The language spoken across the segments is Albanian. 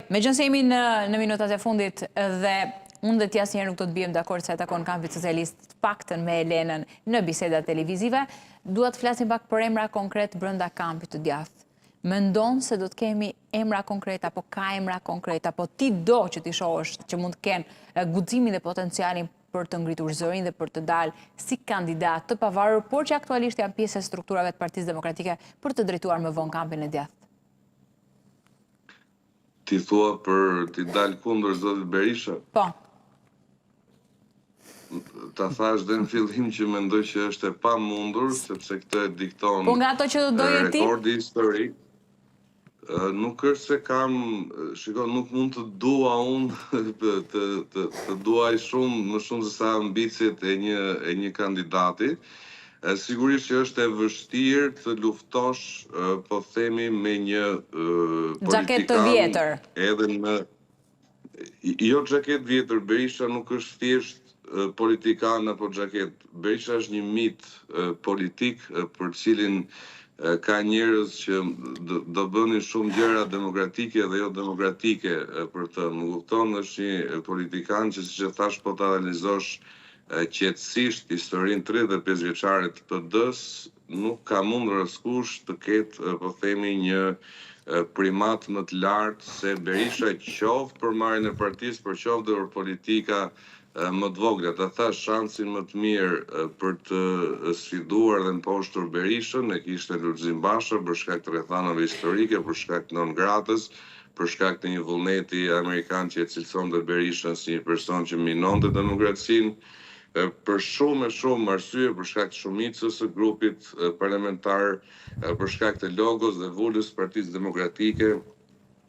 Meqenëse jemi në në minutat e fundit dhe unë dhe ti asnjëherë nuk do të biem dakord sa i takon kampit socialist, të paktën me Elenën në bisedat televizive, dua të flasim pak për emra konkret brenda kampit të djathtë. Mendon se do të kemi emra konkret apo ka emra konkret apo ti do që t'i shohësh që mund të kenë guximin dhe potencialin për të ngritur zërin dhe për të dalë si kandidat të pavarur, por që aktualisht janë pjesë e strukturave të Partisë Demokratike për të drejtuar më vonë kampin e djathtë. Ti thua për t'i dalë kundër zotit Berisha? Po. Ta thashë dhe në fillim që mendoj që është e pamundur, sepse këtë e dikton Po nga ato që do doje ti? rekordi historik. Nuk është se kam, shiko, nuk mund të dua unë të të të, të duaj shumë më shumë se sa ambiciet e një e një kandidati. Sigurisht që është e vështirë të luftosh, po themi me një Xhaketë të politikan vjetër. edhe në jo xhaketë vjetër, Berisha nuk është thjesht politikan apo xhaketë. Berisha është një mit politik për të cilin ka njerëz që do bënin shumë gjëra demokratike dhe jo demokratike për të. Më kupton, është një politikan që siç e thashë po ta analizosh Qetësisht historinë 35 vjeçare të PD-së nuk ka mundur askush të ketë po themi një primat më të lartë se Berisha qoftë për marrjen e partisë por qoftë dhe për politika më të vogla. Ta thashë shansin më të mirë për të sfiduar dhe mposhtur Berishën e kishte Lulzim Basha për shkak të rrethanave historike, për shkak të non gratës, për shkak të një vullneti amerikan që e cilësonte Berishën si një person që minonte demokracinë, për shumë e shumë arsye, për shkak të shumicës së grupit parlamentar, për shkak të logos dhe vulës së Partisë Demokratike,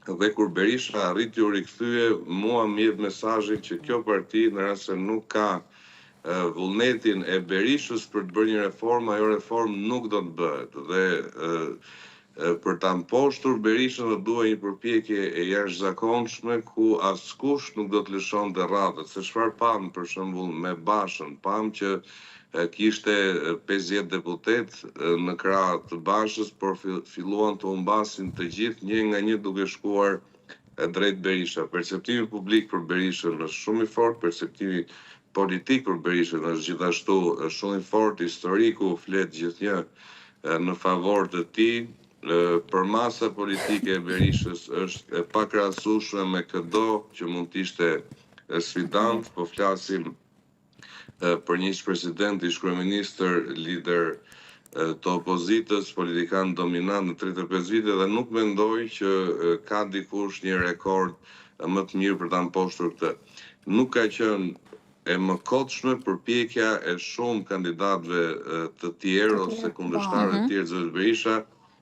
dhe kur Berisha arriti u rikthye, mua më jep mesazhin që kjo parti në rast se nuk ka vullnetin e Berishës për të bërë një reformë, ajo reformë nuk do të bëhet. Dhe Për ta mposhtur Berishën do të duhej një përpjekje e jashtëzakonshme ku askush nuk do të lëshonte radhët. Se çfarë pamë për shembull me Bashën, pamë që kishte 50 deputetë në krah të Bashës, por filluan të humbasin të gjithë një nga një duke shkuar drejt Berisha. Perceptimi publik për Berishën është shumë i fortë, perceptimi politik për Berishën është gjithashtu shumë i fortë, historiku flet gjithnjë në favor të tij. Përmasa politike e Berishës është e pakrahasueshme me këdo që mund të ishte sfidant, po flasim për një ish-president, ish-kryeministër, lider të opozitës, politikan dominant në 35 vite dhe nuk mendoj që ka dikush një rekord më të mirë për ta mposhtur këtë. Nuk ka qenë e mëkotshme përpjekja e shumë kandidatëve të tjerë ose kundërshtarëve të tjerë të zotit Berisha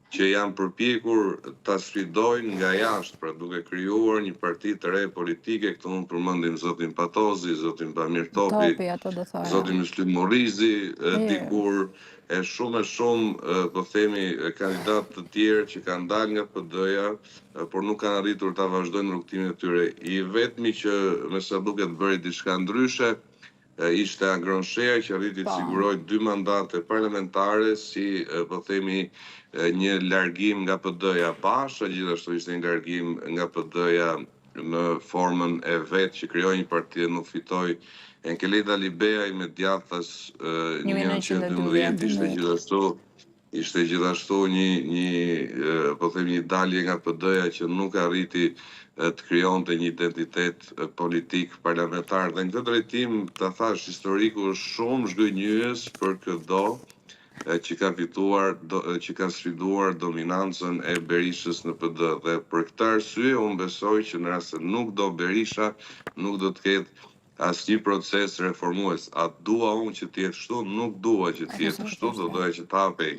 që janë përpjekur ta sfidojnë nga jashtë, pra duke krijuar një parti të re politike, këtu mund të përmendim zotin Patozi, zotin Bamir Topi, zotin Myslym Murrizi, dikur e shumë e shumë, po themi, kandidatë të tjerë që kanë dalë nga PD-ja, por nuk kanë arritur ta vazhdojnë rrugëtimin e tyre. I vetmi që me sa duket bëri diçka ndryshe ishte Agron Shehaj që arriti të sigurojë dy mandate parlamentare si po themi një largim nga PD-ja. Basha gjithashtu ishte një largim nga PD-ja në formën e vet që krijoi një parti dhe nuk fitoi. Enkelejd Alibeaj me djathtas 1912 ishte gjithashtu Ishte gjithashtu një një po themi një dalje nga PD-ja që nuk arriti të krijonte një identitet politik parlamentar dhe në këtë drejtim ta thashë historiku është shumë zhgënjyes për këdo që ka fituar që ka sfiduar dominancën e Berishës në PD dhe për këtë arsye unë besoj që në rast se nuk do Berisha nuk do të ketë Asnjë proces reformues. A dua unë që të jetë kështu? Nuk dua që të jetë kështu, do doja që të hapej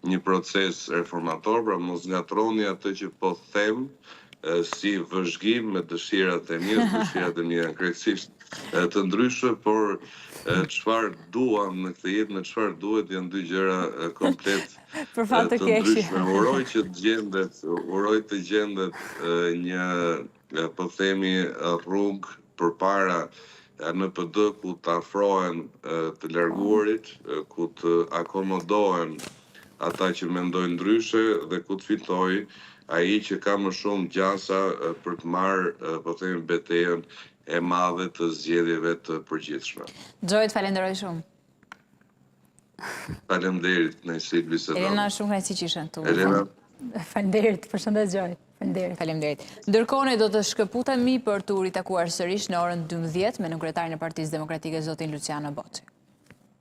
një proces reformator, pra mos ngatërroni atë që po them si vëzhgim me dëshirat e mia, dëshirat e mia janë krejtësisht të ndryshme, por çfarë duam në këtë jetë me çfarë duhet janë dy gjëra komplet Për fat të të keq. ndryshme. Uroj që të gjendet, uroj të gjendet një po themi rrugë përpara në PD ku të afrohen të larguarit, ku të akomodohen ata që mendojnë ndryshe dhe ku të fitojë ai që ka më shumë gjasa për të marrë, po themi, betejën e madhe të zgjedhjeve të përgjithshme. Xhoi, të falenderoj shumë. Faleminderit, kënaqësi të bisedojmë. Elena, shumë kënaqësi që ishe këtu. Elena. Faleminderit, përshëndes Xhoi. Faleminderit. Faleminderit. Ndërkohë ne do të shkëputemi për t'u ritakuar sërish në orën 12 me nënkryetarin e Partisë Demokratike zotin Luciano Boçi.